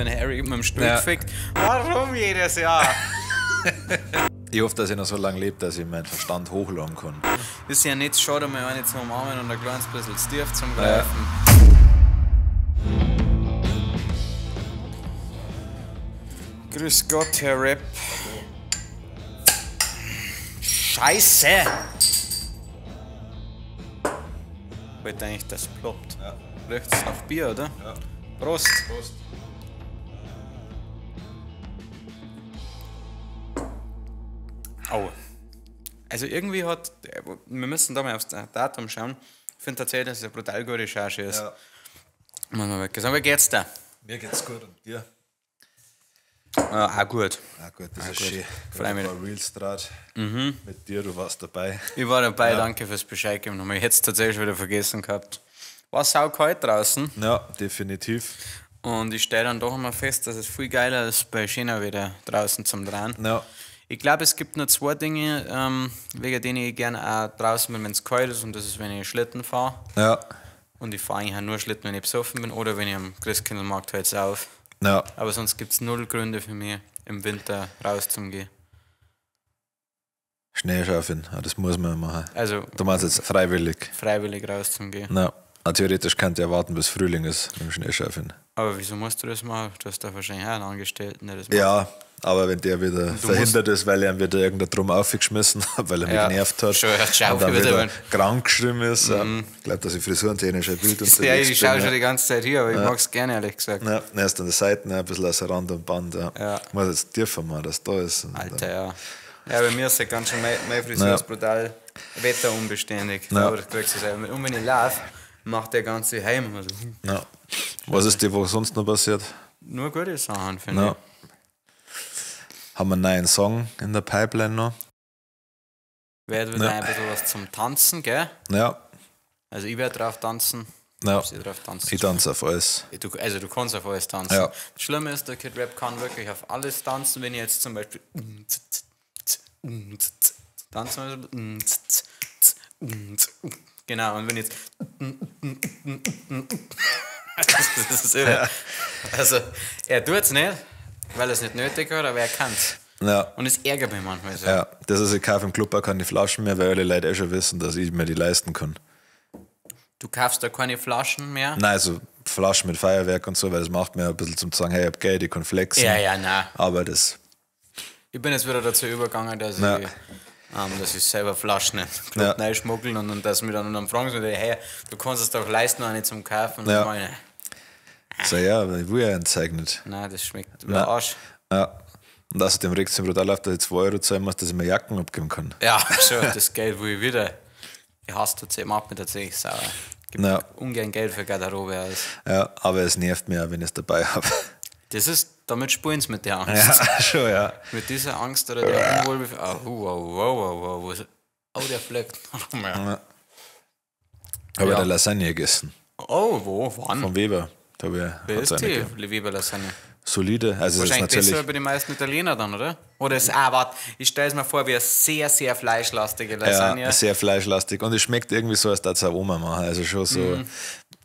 wenn Harry mit dem Stuhl gefickt. Warum jedes Jahr? Ich hoffe, dass ich noch so lange lebe, dass ich meinen Verstand hochladen kann. Ist ja nicht schade, mal eine zu umarmen und ein kleines bisschen zu tief zum Greifen. Grüß Gott, Herr Rap. Scheiße! Ich wollte eigentlich, dass es ploppt. Ja. Riecht's nach Bier, oder? Ja. Prost! Prost. Au. Also irgendwie hat, wir müssen da mal aufs Datum schauen. Ich finde tatsächlich, dass es eine brutal gute Recherche ist. Ja. Muss man wirklich sagen. Wie geht's da? Mir geht's gut und dir? Ja, auch gut. Ah gut, das ist gut. schön. Freu mich. Ein paar Reels draht. Mit dir, du warst dabei. Ich war dabei, danke fürs Bescheid geben. Ich hätte es tatsächlich wieder vergessen gehabt. War saukalt draußen Ja, definitiv. und ich stelle dann doch immer fest, dass es viel geiler ist, bei schöner Wetter draußen zum Drehen. Ja. Ich glaube, es gibt nur zwei Dinge, wegen denen ich gerne auch draußen bin, wenn es kalt ist, und das ist, wenn ich Schlitten fahre. Ja. Und ich fahre eigentlich auch nur Schlitten, wenn ich besoffen bin oder wenn ich am Christkindlmarkt halt sauf. Ja. Aber sonst gibt es null Gründe für mich, im Winter rauszugehen. Schneeschaufeln, ja, das muss man machen. Also Du meinst jetzt freiwillig. freiwillig rauszugehen. Ja. Ah, theoretisch könnt ihr warten, bis Frühling ist mit dem Schneeschaufeln. Aber wieso musst du das machen? Du hast da wahrscheinlich auch einen Angestellten, der das macht. Ja, aber wenn der wieder verhindert ist, weil er ihm wieder irgendein Drum aufgeschmissen hat, weil er mich Ja. genervt hat. Schon, ja, schau, und dann wieder, wieder wenn- krank geschrieben ist. Ja. Ich glaube, dass ich frisurentechnisch ein Bild unterwegs Ja, ich schaue bin. schon die ganze Zeit hier, aber ich mag es gerne, ehrlich gesagt. Ja, er ist an der Seite ein bisschen aus Rand und Band. Ja. Ja. Ich muss jetzt tiefer machen, dass da ist. Und, Alter, ja. Ja, bei mir ist ja ganz schön, meine Frisur Ja. ist brutal wetterunbeständig. Ja. Aber das kriegst du selber mit. Und wenn ich laufe, macht der ganze Heim immer so. Ja. Was ist die Woche sonst noch passiert? Nur gute Sachen, finde Ja. Haben wir einen neuen Song in der Pipeline noch? ich. Werd wieder Ja. ein bisschen was zum Tanzen, gell? Ja. Also ich werde drauf tanzen. Ja. Sie drauf tanzen. Ich tanze auf alles. Du, also du kannst auf alles tanzen. Ja. Das Schlimme ist, der Kid Rap kann wirklich auf alles tanzen. Wenn ich jetzt zum Beispiel tanzen würde, genau, und wenn ich jetzt das ist irre. Also er tut es nicht, weil er es nicht nötig hat, aber er kann es. Ja. Und es ärgert mich manchmal so. Ja, das ist, ich kaufe im Club auch keine Flaschen mehr, weil alle Leute eh schon wissen, dass ich mir die leisten kann. Du kaufst da keine Flaschen mehr. Nein, also Flaschen mit Feuerwerk und so, weil das macht mir ein bisschen zum sagen, hey, ich hab Geld, ich kann flexen. Ja, ja, nein. Aber das, Ich bin jetzt wieder dazu übergegangen, dass Ja. ich, dass ich selber Flaschen in den Club Ja. reinschmuggeln und dass mir dann fragen sie, hey, du kannst es doch leisten, eine zum Kaufen. Und Ja. ich meine, so ja, aber ich will ja ein Zeug nicht. nein, das schmeckt wie Nein. Arsch. Ja. Und außerdem regt es mich brutal auf, dass ich 2 Euro zahlen muss, dass ich mir Jacken abgeben kann. Ja, schon, das Geld will ich wieder. Ich hasse tatsächlich, macht mir tatsächlich sauer. Gib Ja. ungern Geld für Garderobe aus. Ja, aber es nervt mir auch, wenn ich es dabei habe. Das ist, damit spielen sie mit der Angst. Ja, schon, ja. Mit dieser Angst oder der Unwohlbefinden. Oh, wow, wow, wow, wow, wo ist- Oh, der fliegt. Noch mehr. Habe Ja. ich da Lasagne gegessen. Oh, wo, wann? Vom Weber. Da hab ich, Wer hat's ist eine die gegeben. Weber Lasagne? Solide. Also es ist Wahrscheinlich natürlich. besser bei den meisten Italiener dann, oder? Oder ist, ah, warte, ich stelle es mir vor, wie eine sehr, sehr fleischlastige Lasagne. Ja, sehr fleischlastig. Und es schmeckt irgendwie so, als würde es auch Oma machen. Also schon so. Mhm.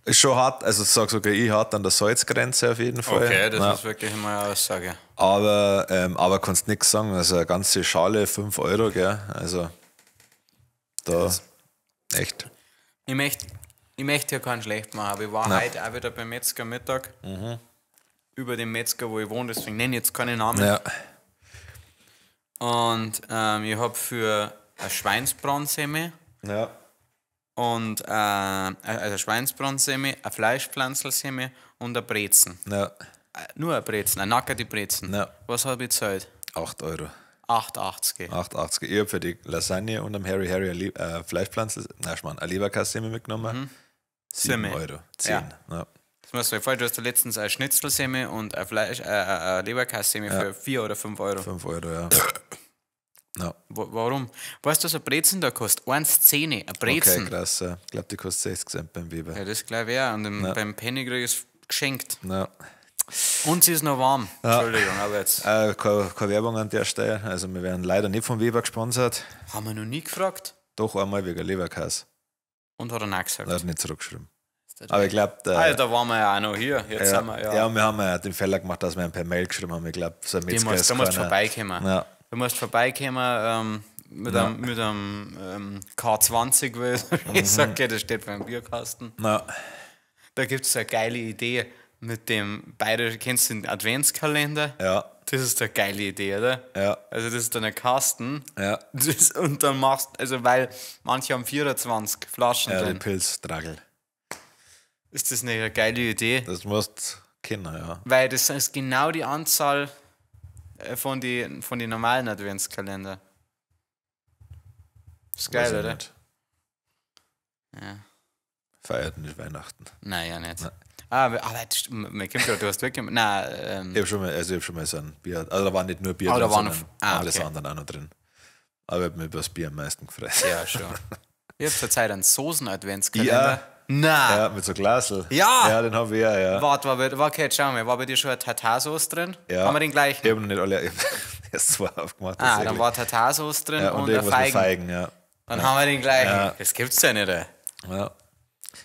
Ist schon hart, also ich sag sogar ich hart an der Salzgrenze auf jeden Fall. Okay, das Ja. ist wirklich mal eine Aussage. Aber kannst nichts sagen. Also eine ganze Schale 5 Euro, gell? Also da echt. Ich möchte ja keinen schlecht machen, aber ich war Nein. heute auch wieder beim Metzger Mittag. Über dem Metzger, wo ich wohne, deswegen nenne ich jetzt keine Namen. Ja. Und ich habe für eine Schweinsbransemmel Ja. und also Schweinsbransemmel, eine Fleischpflanzelsemmel und eine Brezen. Ja. Nur eine Brezen, eine nackerte Brezen. Ja. Was habe ich gezahlt? 8 Euro. 8,80. 8,80. Ich habe für die Lasagne und am Harry Harry eine Fleischpflanze, nein, Schmarrn, eine Leberkassemme mitgenommen. 7 Semmel. Euro. 10. Ja. Ja. Das musst du dir vorstellen, du hast da letztens eine Schnitzelsemmel und eine Fleisch, eine Leberkässemmel für 4 oder 5 Euro. 5 Euro, ja. Ja. Warum? Weißt du, was ein Brezen da kostet? 1,10. Ein Brezen. Okay, krass. Ja. Ich glaube, die kostet 60 Cent beim Weber. Ja, das glaube ich auch. Und beim Penny krieg ich es geschenkt. Ja. Und sie ist noch warm. Entschuldigung, aber jetzt. Keine Werbung an der Stelle. Also, wir werden leider nicht vom Weber gesponsert. Haben wir noch nie gefragt. Doch einmal wegen Leberkäse. Und hat er nein gesagt. Er hat nicht zurückgeschrieben. Aber ich glaube, Ah, ja, da waren wir ja auch noch hier. Jetzt ja, sind wir ja. ja, wir haben ja den Fehler gemacht, dass wir ihm per Mail geschrieben haben. Ich glaube, so ein Du Metzger musst, ist du musst keiner. vorbeikommen. Ja. Du musst vorbeikommen mit einem K20, weil ich sag, okay, das steht beim Bierkasten. Na, Da gibt es eine geile Idee mit dem bayerischen, kennst du den Adventskalender? ja, Das ist eine geile Idee, oder? Ja. Also das ist dann ein Kasten. ja. Das, und dann machst, also weil manche haben 24 Flaschen Ja, die drin. Pilzdragel. Ist das nicht eine geile Idee? Das musst kennen, ja. Weil das ist genau die Anzahl von den von die normalen Adventskalender. Ist Weiß geil, ich oder? nicht. Ja. Feiert nicht Weihnachten. Naja, nicht. Ah, aber das stimmt, mir kommt grad, du hast wirklich. Nein, Ich habe schon mal, also ich hab schon mal so ein Bier, also da war nicht nur Bier Ah, drin, da war noch- sondern ah, alles okay. andere auch noch drin. Aber ich habe mich über das Bier am meisten gefreut. ja, schon. Ich habe zurzeit einen Soßen-Adventskalender. Ja. Nein. Ja, mit so Glasl. Ja! Ja, den habe ich ja, ja. Warte, okay, jetzt schauen wir. War bei dir schon eine Tartarsauce drin? Ja. Haben wir den gleichen? Ich habe noch nicht alle, ich hab erst zwei aufgemacht. Ah, dann tatsächlich. war Tartarsauce drin ja, und, und, eine irgendwas mit Feigen. Feigen, ja. Dann haben wir den gleichen. Ja. Das gibt's ja nicht. Ey. Ja.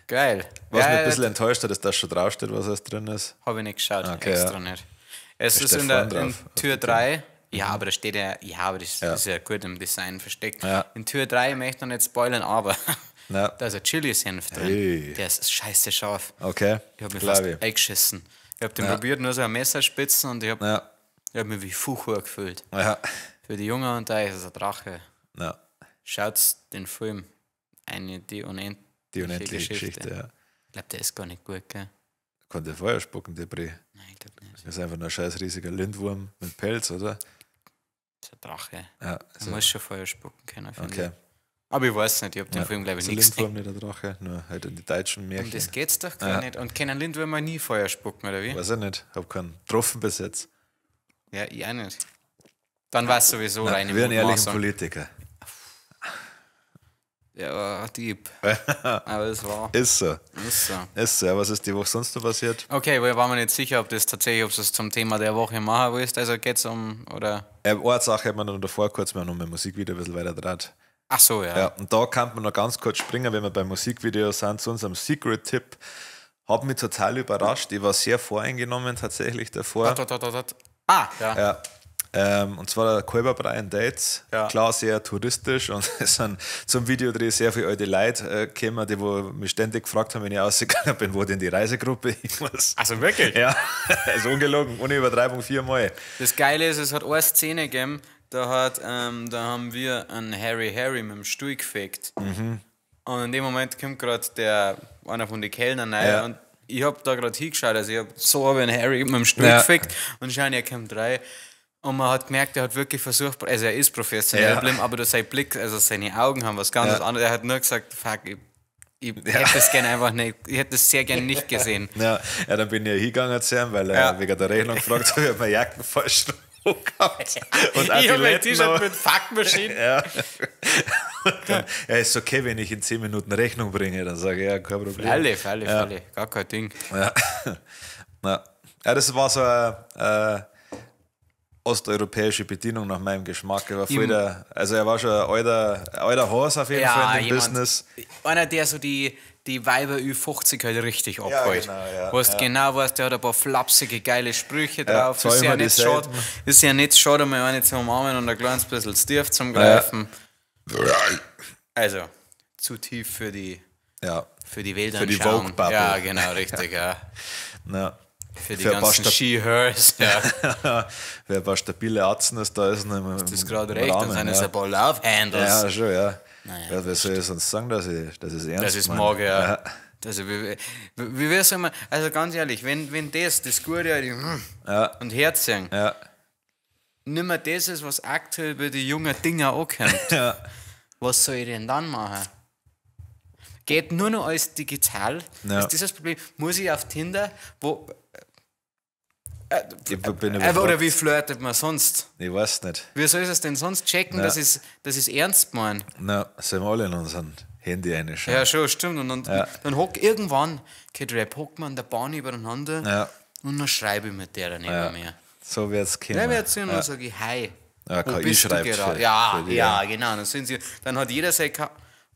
Geil. Was ja, mich ein bisschen enttäuscht hat, ist, dass schon draufsteht, was alles drin ist. Habe ich nicht geschaut, Okay, extra ja. nicht. Es Da ist steht in der vorn drauf, in auf Tür der 3. Ja, aber da steht ja, ja, aber das Ja. ist ja gut im Design versteckt. Ja. In Tür 3 möchte ich noch nicht spoilern, aber Ja. da ist ein Chili-Senf drin. Hey. Der ist scheiße scharf. Okay, Ich habe mich glaub fast ich. eingeschissen. Ich habe den probiert, nur so ein Messerspitzen und ich habe Ja, ich hab mich wie Fuchur gefühlt. ja, Für die Jungen und euch ist es ein Drache. ja. Schaut den Film. Eine, die unendliche, Die unendliche Geschichte, ja. Ich glaube, der ist gar nicht gut, gell? Konnte Feuer spucken, der Bree. Nein, ich glaube nicht. Das ist einfach nur ein scheiß riesiger Lindwurm mit Pelz, oder? Das ist ein Drache. Ja, Man also, muss schon Feuer spucken können, finde okay. ich. Aber ich weiß nicht, ich habe den Film, glaube ich, Ist ein nicht gesehen. Lindwurm nicht ein Drache, nur halt in die deutschen Märchen. Um das geht's doch gar nicht. Und können Lindwürmer nie Feuer spucken, oder wie? Weiß ich nicht, hab keinen getroffen bis jetzt. Ja, ich auch nicht. Dann war es sowieso reine Wie einen ehrlichen Mutmaßung. Politiker. Ja, deep. Aber es war. Ist so. Ist so. Ist so. Ja, was ist die Woche sonst noch passiert? Okay, wir waren mir nicht sicher, ob das tatsächlich, ob du es zum Thema der Woche machen willst. Also geht's um, oder? Eine Sache hat man noch davor kurz, wir haben noch mein Musikvideo ein bisschen weiter dran. Ach so, ja. Ja, und da kann man noch ganz kurz springen, wenn wir beim Musikvideo sind, zu unserem Secret-Tipp. Hat mich total überrascht. Ich war sehr voreingenommen tatsächlich davor. Dot, dot, dot, dot. Ah, ja. Ja. Und zwar der Kälberbrei in Dates. Ja. Klar, sehr touristisch und es sind zum Videodreh sehr viele alte Leute gekommen, die wo mich ständig gefragt haben, wenn ich rausgegangen bin, wo denn die Reisegruppe hin muss. Also wirklich? Ja, also ungelogen, ohne Übertreibung viermal. Das Geile ist, es hat eine Szene gegeben, da haben wir einen Harry Harry mit dem Stuhl gefegt. Mhm. Und in dem Moment kommt gerade einer von den Kellnern rein Ja. und ich hab da gerade hingeschaut, also ich hab so hab ich einen Harry mit dem Stuhl Ja. gefegt und schauen, er kommt rein. Und man hat gemerkt, er hat wirklich versucht, also er ist professionell Ja. geblieben, aber durch sein Blick, also seine Augen haben was ganz Ja. anderes. Er hat nur gesagt, fuck, ich hätte das gerne einfach nicht, ich hätte das sehr gerne nicht gesehen. Ja, ja, dann bin ich ja hingegangen zu ihm, weil er Ja. wegen der Rechnung gefragt hat, ich hab meine Jacken falsch gehabt. Und auch Ich die habe mein Letten T-Shirt noch. mit Fuck Machine. Ja. Und dann, ja, ist okay, wenn ich in 10 Minuten Rechnung bringe. Dann sage ich, ja, kein Problem. Alle, alle, alle, gar kein Ding. Ja. Ja. Ja, das war so eine osteuropäische Bedienung nach meinem Geschmack. Er war voll der, also er war schon ein alter Hase auf jeden Fall in dem jemand- Business. Einer, der so die Weiber Ü50 halt richtig abholt. genau, ja, Weißt ja. genau, weißt, der hat ein paar flapsige, geile Sprüche drauf. zwar Ist ja immer nicht schade, dieselben. ist ja nicht schade, mal eine zu umarmen und ein kleines bisschen zu tief zum Greifen. Also, zu tief für die, Ja. für die Welt Für die Vogue-Bubble. Ja, genau, richtig, ja. Ja. Für die Für ein paar ganzen She-Hers. Ja. Wer ein paar stabile Atzen ist, da ist nicht mehr. Das ist gerade recht, dann sind es ein paar Love-Handles. Ja, schon, ja. Naja, Ja, wer soll ich sonst sagen, dass ich es ernst Das ist meine? mag, ja. Also, wie wär's immer, also ganz ehrlich, wenn das Gute Ja. und Herzigen, Ja. nimmer das ist, was aktuell bei den jungen Dinger ankommt, Ja. was soll ich denn dann machen? Geht nur noch alles digital? Ja. Ist das das Problem? Muss ich auf Tinder, wo, Ich bin oder überfragt. wie flirtet man sonst? Ich weiß nicht. Wie soll ich das denn sonst checken, Ja. dass ich's ernst meine? Na, sollen wir alle in unseren Handy reinschauen. Ja, schon, stimmt. Und dann hock irgendwann, Kid Rap, hockt man in der Bahn übereinander Ja. und dann schreibe ich mit der nicht Ja. mehr. So wird's kommen. Ja, wer zu und ja. dann sage ich, hi. Ja, wo KI bist du schreibt gerade? für- Ja, für die, ja, genau. Dann, sind sie, dann hat jeder sein K.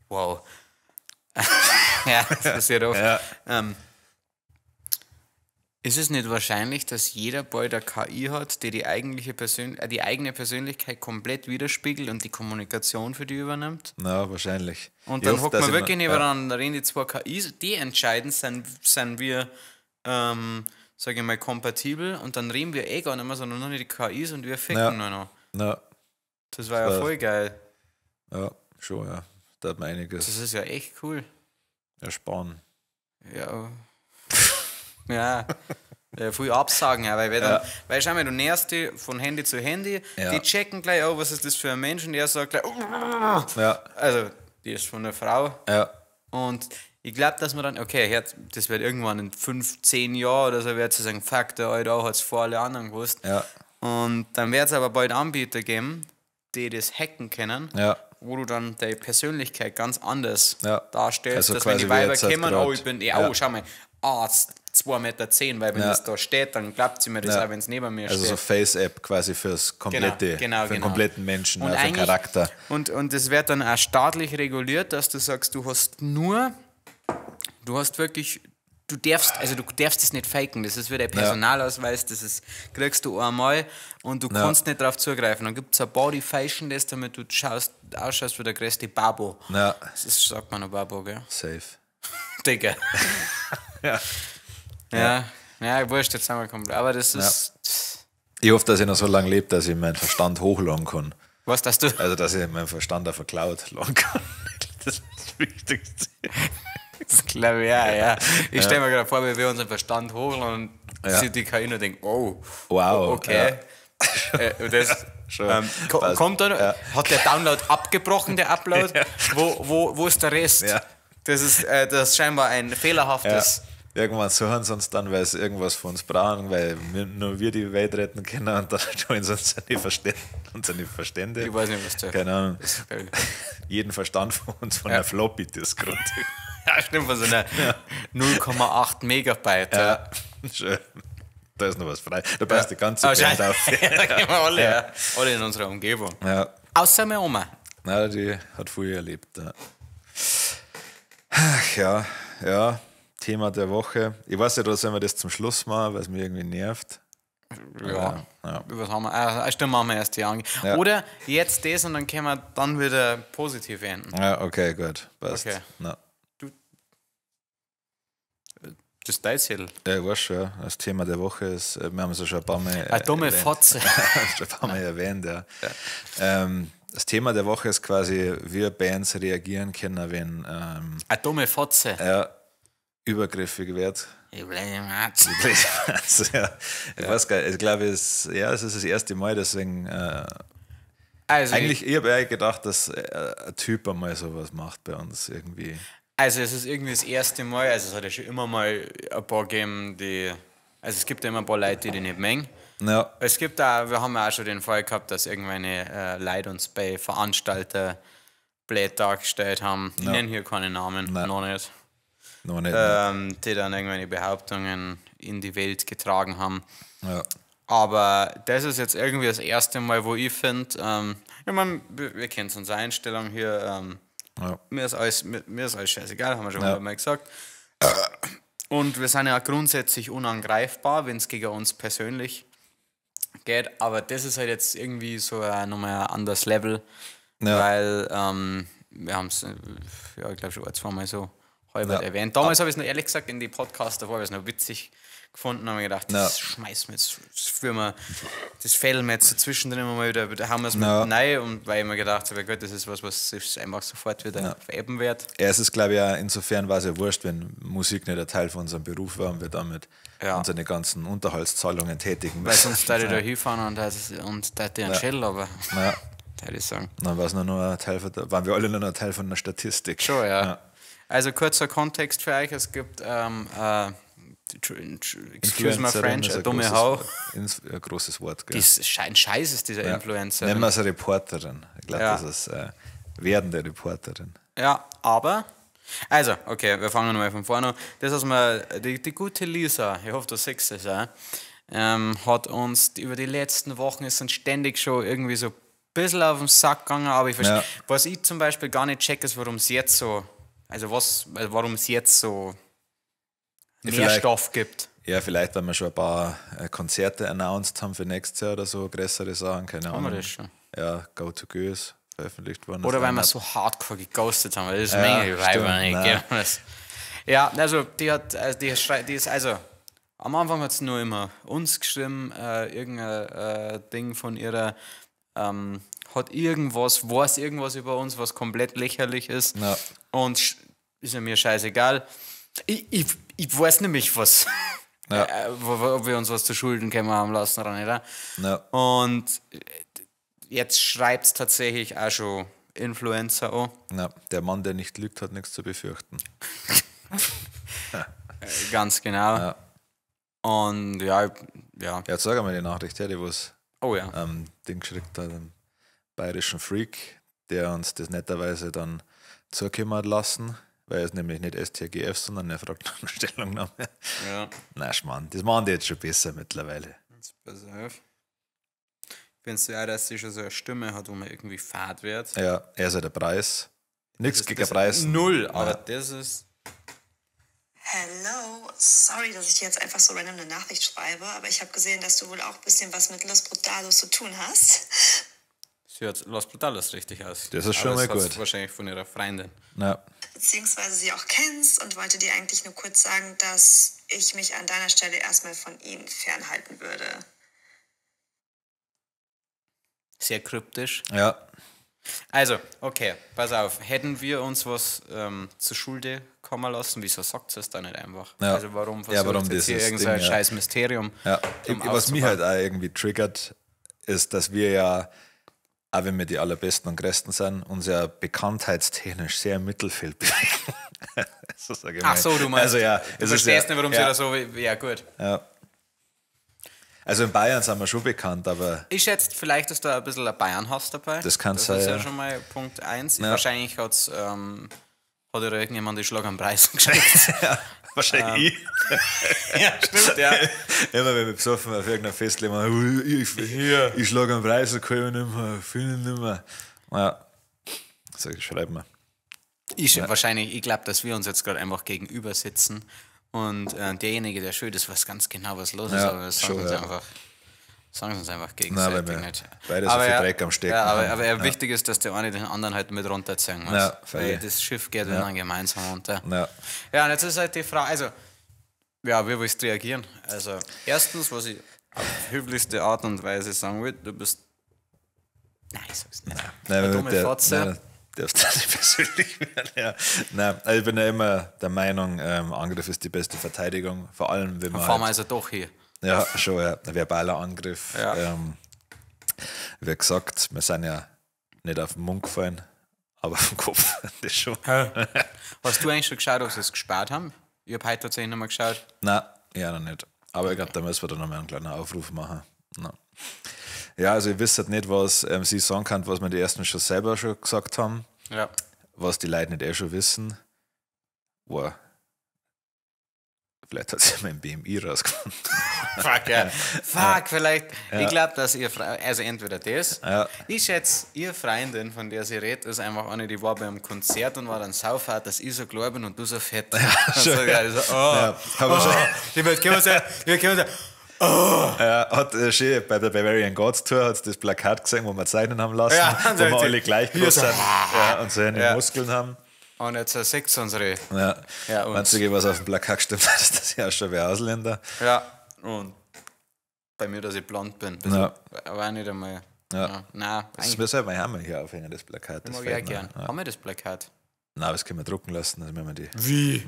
Wow. Ja, das passiert oft. Ja. Ist es nicht wahrscheinlich, dass jeder bald eine KI hat, die die, eigentliche Persön die eigene Persönlichkeit komplett widerspiegelt und die Kommunikation für die übernimmt? Na, wahrscheinlich. Und Ich dann hoffe, hockt dass man ich wirklich mir- nebeneinander, reden die zwei KIs, die entscheiden, sind wir, sage ich mal, kompatibel und dann reden wir eh gar nicht mehr, sondern nur noch die KIs und wir ficken Ja. nur noch. Ja, Das war ja Das war- voll geil. ja, schon, ja. Da hat man einiges Das ist ja echt cool. ersparen. Ja. Ja. Ja, viel Absagen, ja, weil, dann, weil schau mal, du näherst die von Handy zu Handy, Ja. die checken gleich, oh, was ist das für ein Mensch, und er sagt gleich, oh. Ja, Also, die ist von der Frau. ja, Und ich glaube, dass man dann, okay, das wird irgendwann in 5, 10 Jahren oder so, wird sie sagen, fuck, der Alte hat es vor alle anderen gewusst. ja, Und dann wird es aber bald Anbieter geben, die das hacken können, ja. wo du dann deine Persönlichkeit ganz anders Ja. darstellst, Also dass wenn quasi die wie Weiber jetzt halt kommen, grad. oh, ich bin, ja, Ja. oh, schau mal, Arzt, 2,10 Meter, weil wenn Ja. das da steht, dann glaubt sie mir das Ja. auch, wenn es neben mir Also so steht. Face-App quasi fürs komplette, Genau, für den genau. kompletten Menschen, Und für den eigentlich- Charakter. Und das wird dann auch staatlich reguliert, dass du sagst, du hast nur, du hast wirklich, du darfst, also du darfst es nicht faken, das ist wie der Personalausweis, das ist, kriegst du einmal und du kannst nicht darauf zugreifen. Dann gibt es ein Body Fashion, das damit du schaust, ausschaust wie der größte Babo. Ja, Das ist, sagt man noch Babo, gell? safe. Digga. Ja. Ja, ja, wurscht, jetzt sind wir komplett. Aber das ist. Ich hoffe, dass ich noch so lange lebe, dass ich meinen Verstand hochladen kann. Was, dass du. Also, dass ich meinen Verstand auf der Cloud laden kann. Das ist das Wichtigste. Das glaube ich auch, ja. Ich stelle mir gerade vor, wie wir unseren Verstand hochladen und Ja. sieht die KI und denkt, oh, Wow, okay. Das, Schon. kommt dann, Ja. hat der Download abgebrochen, der Upload? Wo ist der Rest? Ja. Das ist, das ist scheinbar ein fehlerhaftes. Ja. Irgendwann suchen sie uns dann, weil sie irgendwas von uns brauchen, weil wir, nur wir die Welt retten können und dann schauen sie uns seine Verstände. Unsere Verstände. Ich weiß nicht, was du. Keine Ahnung. Das- Jeden Verstand von uns von der Floppy Disk runter. Ja, stimmt, von so einer 0,8 Megabyte. Ja. Schön. Da ist noch was frei. Da passt die ganze Ah, Band scheiße. auf. Ja, da gehen wir alle, ja. Alle in unserer Umgebung. Ja. Außer meine Oma. Na, die hat viel erlebt. Ja. Ach ja, ja, Thema der Woche. Ich weiß nicht, oder sollen wir das zum Schluss machen, weil es mich irgendwie nervt. Ja. Ja. Was haben wir? Ah, stimmt, machen wir erst die Ange. Ja. Oder jetzt das und dann können wir dann wieder positiv enden. Ja, okay, gut. Passt. Okay. Na. Das ist dein Zettel. Ja, ich weiß schon, ja. Das Thema der Woche ist, wir haben es ja schon ein paar Mal Eine dumme erwähnt. Fotze. schon ein paar Mal erwähnt, ja. Das Thema der Woche ist quasi, wie Bands reagieren können, wenn Eine dumme Fotze. er übergriffig wird. Ich bleib im Arzt. Also, ja, ich weiß gar nicht, ich glaube, es, ja, es ist das erste Mal, deswegen Also, eigentlich, ich habe eher gedacht, dass ein Typ einmal sowas macht bei uns irgendwie. also es ist irgendwie das erste Mal, also es hat ja schon immer mal ein paar gegeben, die. Also es gibt ja immer ein paar Leute, die die nicht mengen. Ja, Es gibt da, wir haben ja auch schon den Fall gehabt, dass irgendwelche Leute uns bei Veranstalter blöd dargestellt haben. Ich nenne hier keine Namen, Nein. noch nicht. noch nicht. ne? Die dann irgendwelche Behauptungen in die Welt getragen haben. Ja. Aber das ist jetzt irgendwie das erste Mal, wo ich finde, ich meine, wir kennen unsere Einstellung hier, Ja. mir ist alles scheißegal, haben wir schon Ja. mal gesagt. Und wir sind ja auch grundsätzlich unangreifbar, wenn es gegen uns persönlich geht. Aber das ist halt jetzt irgendwie so nochmal ein anderes Level, Ja. weil wir haben es, ja, ich glaube schon ein, zwei Mal so halb Ja. erwähnt. Damals habe ich es noch ehrlich gesagt in die Podcasts davor, habe ich es noch witzig gefunden, habe ich gedacht, das schmeißen wir jetzt, das führen wir, das fällen wir jetzt so zwischendrin immer mal wieder, da haben wir es mit Ja. rein, und weil ich mir gedacht habe, gut, das ist was, was sich einfach sofort wieder verebben wird. Ja, es ist, glaube ich, auch insofern war es ja wurscht, wenn Musik nicht ein Teil von unserem Beruf war und wir damit Ja. unsere ganzen Unterhaltszahlungen tätigen Weil müssen. sonst da ich da hinfahren und, das, und da die einen Schädel, aber Ja. da ich sagen. Dann war es nur noch ein Teil von der, waren wir alle nur noch ein Teil von der Statistik. Schon, ja. Also kurzer Kontext für euch, es gibt excuse my Influencerin French, ist eine ein dumme großes Hau. Wort. Ein großes Wort, gell? Das ist ein Scheiß ist dieser Influencer. Nennen wir es eine Reporterin. Ich glaube, Ja. das ist werdende Reporterin. Ja, aber. Also, okay, wir fangen nochmal von vorne an. Das, was wir, die gute Lisa, ich hoffe, du siehst es auch, hat uns über die letzten Wochen ist uns ständig schon irgendwie so ein bisschen auf den Sack gegangen, aber ich verstehe, Ja. was ich zum Beispiel gar nicht check, ist, warum es jetzt so Also was, also warum es jetzt so mehr Vielleicht- Stoff gibt. Ja, vielleicht, weil wir schon ein paar Konzerte announced haben für nächstes Jahr oder so, größere Sachen, keine Haben wir Ahnung. das schon? Ja, Go to Go ist veröffentlicht worden. Oder Das weil wir Line-Up. so hardcore geghostet haben, weil das ist Ja, Menge Weiber stimmt, nicht, nein. gell? Ja, also die hat, also die, schrei- die ist, also am Anfang hat sie nur immer uns geschrieben, irgendein Ding von ihrer, hat irgendwas, weiß irgendwas über uns, was komplett lächerlich ist. Ja. Und ist ja mir scheißegal. Ich weiß nämlich was. Ja. Ob wir uns was zu Schulden kämen haben lassen oder nicht. Ja. Und jetzt schreibt es tatsächlich auch schon Influencer an. Ja, der Mann, der nicht lügt, hat nichts zu befürchten. Ganz genau. Ja. Und ja, ja. Ja, zeig einmal die Nachricht her, die was Oh ja. Ding geschickt hat, dem bayerischen Freak, der uns das netterweise dann zukommen hat lassen, weil er ist nämlich nicht STGF, sondern er fragt nach einer Stellungnahme. Ja. Na, Schmarrn, das machen die jetzt schon besser mittlerweile. Jetzt pass auf. Findest du ja, dass sie schon so eine Stimme hat, wo man irgendwie fad wird? Ja, er ist ja der Preis. Nichts Das gegen das Preis. Null, aber das ist. Hello, sorry, dass ich dir jetzt einfach so random eine Nachricht schreibe, aber ich habe gesehen, dass du wohl auch ein bisschen was mit Los Brutalos zu tun hast. Sie hört Los Brutalos richtig aus. Das ist schon aber mal das hat's gut. wahrscheinlich von ihrer Freundin. Ja, Beziehungsweise sie auch kennst und wollte dir eigentlich nur kurz sagen, dass ich mich an deiner Stelle erstmal von ihnen fernhalten würde. Sehr kryptisch. ja, Also, okay, pass auf. Hätten wir uns was zu Schulde kommen lassen, wieso sagt sie es da nicht einfach? Ja. Also, warum Ja, versucht warum jetzt hier dieses irgend so ein Ding, ja. scheiß Mysterium? ja. drum Was mich aufzubauen? halt auch irgendwie triggert, ist, dass wir ja, auch wenn wir die allerbesten und größten sind, uns ja bekanntheitstechnisch sehr im Mittelfeld bewegen. So sag ich Ach mal. so, du meinst, Also ja, du es ist verstehst ja, nicht, warum ja, sie da so. Ja, gut. Ja. Also in Bayern sind wir schon bekannt, aber Ich schätze, vielleicht ist da ein bisschen ein Bayern-Hass dabei. Das kann das sein, ist ja ja. schon mal Punkt 1. Ja. Wahrscheinlich hat ja irgendjemand die Schlag am Preis geschickt. wahrscheinlich ich. Ja, stimmt, ja. Immer wenn wir besoffen auf irgendeinem Fest leben, ich schlage am Preis, kann ich nicht mehr, finde ich nicht mehr. Ja, so, schreib mal. Ich, Wahrscheinlich, ich glaube, dass wir uns jetzt gerade einfach gegenüber sitzen und derjenige, der schuld ist, weiß ganz genau, was los ist, Ja, aber das sagen schon, uns ja. einfach. Sagen sie uns einfach Nein, gegenseitig weil wir nicht. beide so aber viel ja, Dreck am Stecken Ja, haben. aber Ja. wichtig ist, dass der eine den anderen halt mit runterziehen muss. Ja, weil freilich. das Schiff geht dann gemeinsam runter. Ja. Ja, und jetzt ist halt die Frage, also, ja, wie willst du reagieren? Also, erstens, was ich auf höflichste Art und Weise sagen will, du bist. Nein, ich sag's nicht. Nein, Eine dumme der, Fotze. Nein, darfst du nicht persönlich werden. Ja. Nein, also ich bin ja immer der Meinung, Angriff ist die beste Verteidigung, vor allem wenn man. Fahren wir Halt, also doch hier. ja, schon, ja. Verbaler Angriff. Ja. Wie gesagt, wir sind ja nicht auf den Mund gefallen, aber auf den Kopf. Das schon. Hast du eigentlich schon geschaut, ob sie es gespart haben? Ich habe heute tatsächlich nochmal geschaut. Nein, ja, noch nicht. Aber ich glaube, da müssen wir dann nochmal einen kleinen Aufruf machen. Nein. Ja, also ich wüsste halt nicht, was sie sagen kann, was wir die ersten schon selber schon gesagt haben, Ja. was die Leute nicht eh schon wissen. Wow. Vielleicht hat sie mein BMI rausgefunden. Fuck, ja. Fuck, vielleicht. Ich glaube, dass ihr, also entweder das. Ja. Ich schätze, ihr Freundin, von der sie redet, ist einfach eine, die war beim Konzert und war dann saufahrt, dass ich so klar bin und du so fett. Ja, schon, so, ja. Also, oh, Ja, aber schon, Die wird kommen sein, die wird kommen sein. ja, hat schön, bei der Bavarian Gods Tour hat das Plakat gesehen, wo wir zeichnen haben lassen, Ja, wo wir und so- alle gleich hier groß so- sind ja, und so eine Ja. Muskeln haben. Und jetzt sieht unsere. Ja. Ja, und- Einzige, was auf dem Plakat gestimmt hat, ist, dass ich auch schon wie Ausländer. Ja. Und bei mir, dass ich blond bin. Ja. Aber auch nicht einmal. Ja. Ja. Nein, Das eigentlich wir sollten wir haben hier aufhängen, das Plakat. Das mag ich auch fällt mir. gern. Ja. Haben wir das Plakat? Nein, das können wir drucken lassen, dann müssen wir die. Wie?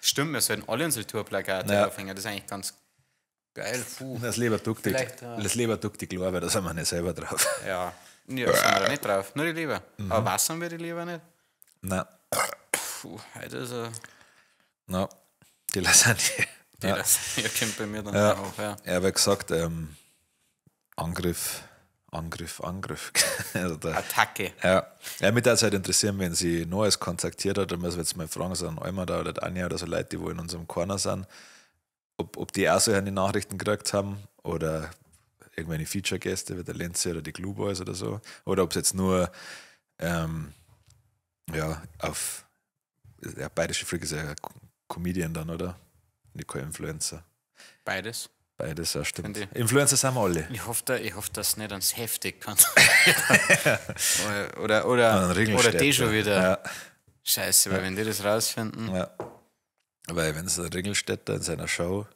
Stimmt, wir sollten alle unsere Tourplakate Ja. aufhängen. Das ist eigentlich ganz geil. Puh. Das lieber duckt die, Vielleicht, ja. das lieber duckt die Glaube, da sind wir nicht selber drauf. Ja. Ja, sind wir da nicht drauf. Nur die Leber. Mhm. Aber was haben wir die Leber nicht? Nein, Puh, heute ist er. nein, die Lasagne. Die Ja. Lasagne kommt bei mir dann Ja. auch. Ja. Ja, wie gesagt, Angriff, Angriff, Angriff. Also da, Attacke. ja. Ja, mich würde es halt interessieren, wenn sie Neues kontaktiert hat, dann müssen wir jetzt mal fragen, so ein Alma da oder die Anja oder so Leute, die wo in unserem Corner sind, ob die auch so eine Nachrichten gekriegt haben oder irgendwelche Feature-Gäste wie der Lenzi oder die Glue Boys oder so. Oder ob es jetzt nur ja, auf Der bayerische Freak ist ja ein Comedian dann, oder? Nicht kein Influencer. Beides. Beides, ja, stimmt. Influencer sind wir alle. Ich hoffe, dass nicht ans Heftig kann. Oder die schon wieder. Ja. Scheiße, weil wenn die das rausfinden. Ja. Weil wenn es ein Ringelstädter in seiner Show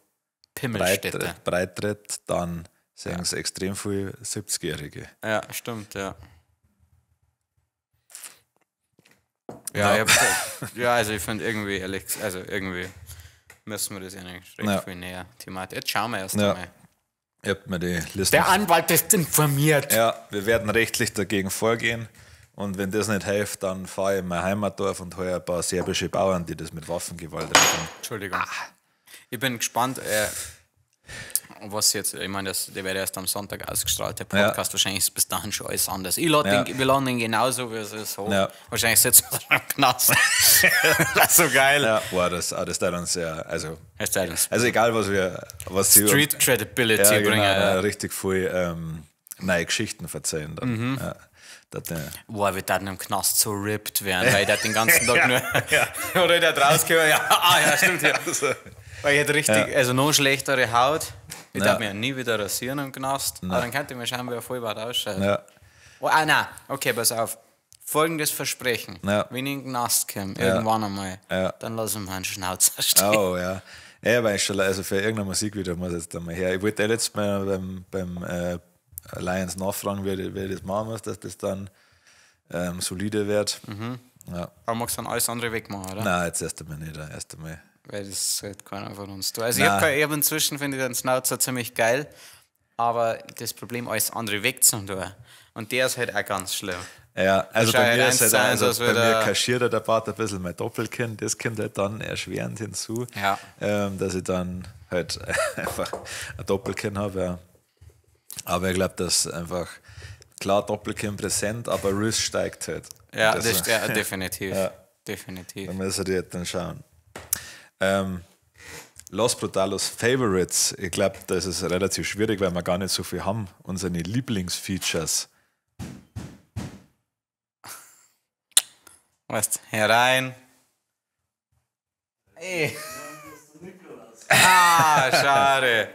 breit tritt, dann sehen es extrem viele 70-Jährige. Ja, stimmt, ja. Ja, ja. Also ich finde irgendwie, ehrlich, also irgendwie müssen wir das ja nicht recht viel näher thematisch. Jetzt schauen wir erst einmal. Ich hab mir die Liste. Der Anwalt ist informiert. Ja, wir werden rechtlich dagegen vorgehen. Und wenn das nicht hilft, dann fahre ich in mein Heimatdorf und hole ein paar serbische Bauern, die das mit Waffengewalt regeln. Entschuldigung. Ich bin gespannt, was jetzt, ich meine, der wird erst am Sonntag ausgestrahlt, der Podcast. Ja. Wahrscheinlich ist bis dahin schon alles anders. Wir laden den genauso, wie es ist. Hoch. Ja. Wahrscheinlich sitzen wir dann im Knast. Das ist so geil. Ja, boah, das tut uns sehr, also egal, was wir, was sie Street Credibility bringen. Ja, richtig viel neue Geschichten verzeihen dann. Mhm. Ja. Boah, wir dann im Knast so ripped werden, weil ich da den ganzen Tag nur. Oder ich da rausgehe, ja, stimmt, ja. Also, weil ich hätte richtig, also noch schlechtere Haut. Ich darf mich ja nie wieder rasieren im Knast. Aber dann könnte ich mir schauen, wie ein Vollbart ausschaut. Ja. Oh, nein, okay, pass auf. Folgendes Versprechen. Ja. Wenn ich in den Knast komme, irgendwann einmal, dann lass ich mir einen Schnauzer stehen. Oh, ja. Ja, weil ich schon, also für irgendein Musikvideo muss ich jetzt einmal her. Ich wollte ja letztes Mal beim Lions nachfragen, wie ich das machen muss, dass das dann solide wird. Mhm. Ja. Aber magst du dann alles andere wegmachen, oder? Nein, jetzt erst einmal nicht. Erst einmal. Weil das sollte keiner von uns tun. Also ich hab inzwischen, finde ich den Schnauzer ziemlich geil, aber das Problem, alles andere wegzutun. Und der ist halt auch ganz schlimm. Ja, also bei mir ist halt also bei mir kaschiert der Bart ein bisschen mein Doppelkinn, das kommt halt dann erschwerend hinzu, dass ich dann halt einfach ein Doppelkinn habe. Ja. Aber ich glaube, dass einfach, klar, Doppelkinn präsent, aber Riss steigt halt. Ja, das ja, definitiv. Ja. Definitiv. Da müssen wir halt dann schauen. Los Brutalos Favorites, ich glaube, das ist relativ schwierig, weil wir gar nicht so viel haben. Unsere Lieblingsfeatures. Weißt, herein. Ey. Ah, schade.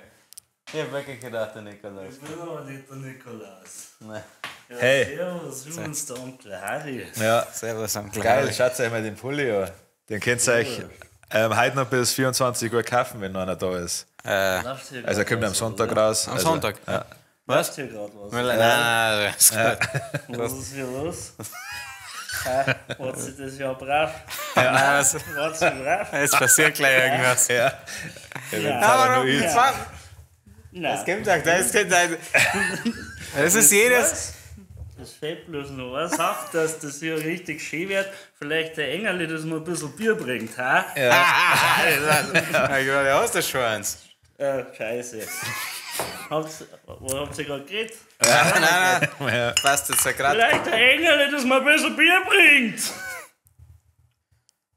Ich hab wirklich gedacht, der Nikolaus. Ich bin aber nicht der Nikolaus. Nein. Ja, hey. Servus, übrigens der Onkel Harry. Ja. Servus, Onkel Geil, Harry. Schaut euch mal den Pulli an. Den könnt ihr euch heute noch bis 24 Uhr kaufen, wenn noch einer da ist. Also er kommt am Sonntag raus. Am Sonntag? Ja. Was? Hier gerade was? Nein, nein, das ist gut. Was ist hier los? Wart sie das ja brav? Ja. Nein, was, Wart sie brav? Es passiert gleich irgendwas. Ja. Ja, warum? Nein. Das kommt auch, das kommt auch. Das ist jedes. Das fehlt bloß noch. Was sagt, dass das hier richtig schön wird? Vielleicht der Engerli, das noch ein bisschen Bier bringt, ha? Ja. Ja, hast du schon eins? Scheiße. Wo habt ihr gerade geredet? Ja. Nein, nein. Ja. Passt jetzt ja gerade. Vielleicht der Engerli, das mal ein bisschen Bier bringt.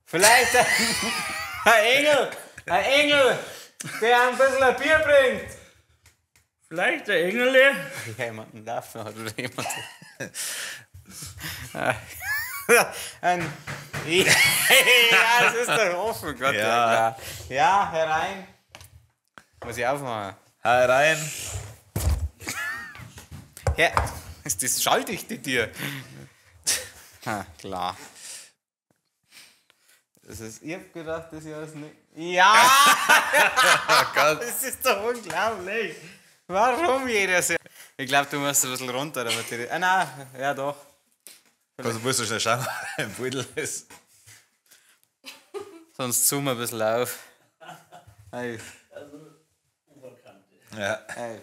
Vielleicht ein Engel, der ein bisschen ein Bier bringt. Vielleicht der Engele. Ja, jemanden laufen hat oder jemand. Ja, es ist doch offen, Gott. Ja. Ja, herein. Muss ich aufmachen. Herein. Ja, ist das schalldicht dir? Ha, klar. Das ist, ich hab gedacht, das hier ist nicht. Ja! Oh Gott. Das ist doch unglaublich. Warum jeder so? Ich glaube, du musst ein bisschen runter, damit die. Ah, nein, ja doch. Also musst du schnell schauen, was im Beutel ist. Sonst zoom ein bisschen auf. Hey. Also, Oberkante. Ja. Hey.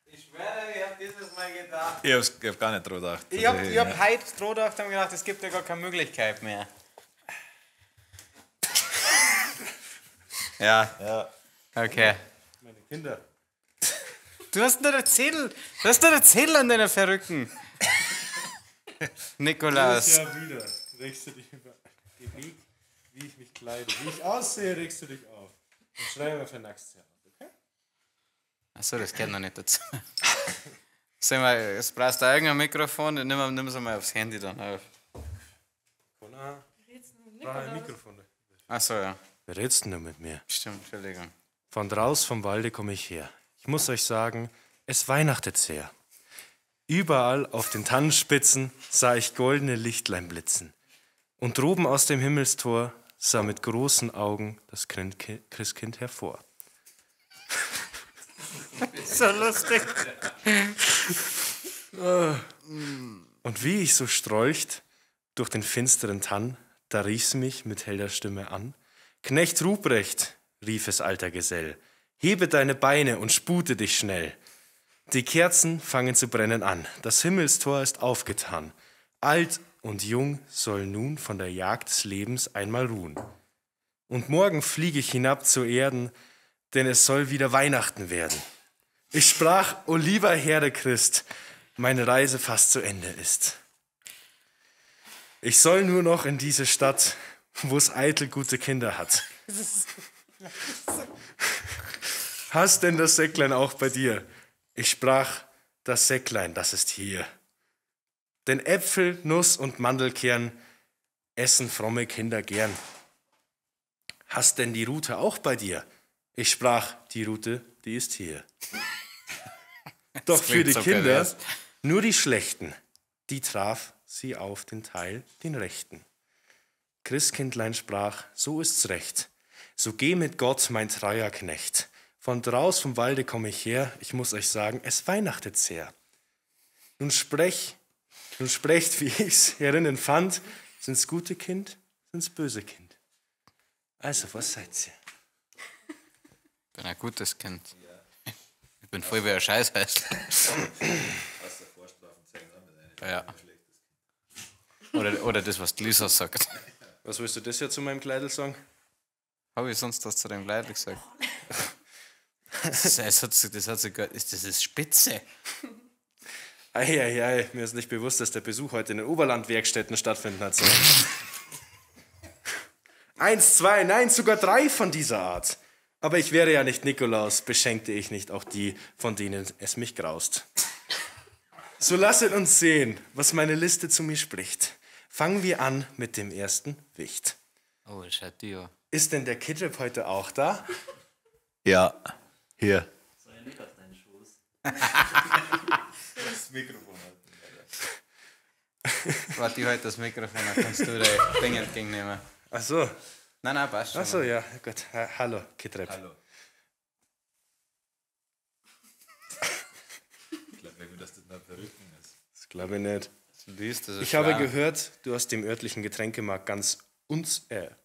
Ich schwöre, ich hab dieses Mal gedacht. Ich hab gar nicht dran gedacht. Ich hab heute dran gedacht und gedacht, es gibt ja gar keine Möglichkeit mehr. Ja. Ja. Okay. Meine Kinder. Du hast nur einen Zettel. Du hast nur einen Zettel an deiner Verrückten. Nikolaus. Ja, wieder. Regst du dich über den Weg, wie ich mich kleide, wie ich aussehe, regst du dich auf. Und schreibe mir für nächstes Jahr, okay? Achso, das gehört noch nicht dazu. Sag mal, jetzt brauchst du irgendein Mikrofon, nimm es mal aufs Handy dann auf. Brauch ein Mikrofon. Achso, ja. Wer redst denn du mit mir? Stimmt, Entschuldigung. Von draus vom Walde komme ich her. Ich muss euch sagen, es weihnachtet sehr. Überall auf den Tannenspitzen sah ich goldene Lichtlein blitzen. Und droben aus dem Himmelstor sah mit großen Augen das Christkind hervor. So lustig. Und wie ich so strolcht durch den finsteren Tann, da rief's mich mit heller Stimme an. Knecht Ruprecht, rief es alter Gesell, hebe deine Beine und spute dich schnell. Die Kerzen fangen zu brennen an, das Himmelstor ist aufgetan. Alt und jung soll nun von der Jagd des Lebens einmal ruhen. Und morgen fliege ich hinab zu Erden, denn es soll wieder Weihnachten werden. Ich sprach, o lieber Herr Christ, meine Reise fast zu Ende ist. Ich soll nur noch in diese Stadt, wo es eitel gute Kinder hat. Hast denn das Säcklein auch bei dir? Ich sprach, das Säcklein, das ist hier. Denn Äpfel, Nuss und Mandelkern essen fromme Kinder gern. Hast denn die Rute auch bei dir? Ich sprach, die Rute, die ist hier. Doch für klingt die so Kinder, pervers. nur die Schlechten, die traf sie auf den Teil, den Rechten. Christkindlein sprach, so ist's recht. So geh mit Gott, mein treuer Knecht. Von draus vom Walde komme ich her, ich muss euch sagen, es weihnachtet sehr. Nun sprecht, wie ich's herinnen fand, sind's gute Kind, sind's böse Kind. Also, was seid ihr? Ich bin ein gutes Kind. Ich bin voll wie ein Scheißhäusl. Ja. Oder das, was die Lisa sagt. Was willst du das ja zu meinem Kleidel sagen? Habe ich sonst was zu dem Kleidl gesagt? Das ist Spitze. Eieiei, mir ist nicht bewusst, dass der Besuch heute in den Oberlandwerkstätten stattfinden hat sollen. 1, 2, nein, sogar 3 von dieser Art. Aber ich wäre ja nicht Nikolaus, beschenkte ich nicht auch die, von denen es mich graust. So lasset uns sehen, was meine Liste zu mir spricht. Fangen wir an mit dem ersten Wicht. Oh, das schaut die an. Ist denn der Kitrip heute auch da? Ja, hier. Soll ich nicht auf deinen Schoß? Das Mikrofon halten. Warte, ich halte das Mikrofon, dann kannst du dein Ding entgegennehmen. Ach so. Nein, nein, passt schon. Ach so, ja, gut. Hallo, Kitrip. Hallo. Ich glaube nicht, dass das eine Perücken ist. Das glaube ich nicht. Du liest, das ist Ich habe schwer. gehört, du hast dem örtlichen Getränkemarkt ganz uneigennützig.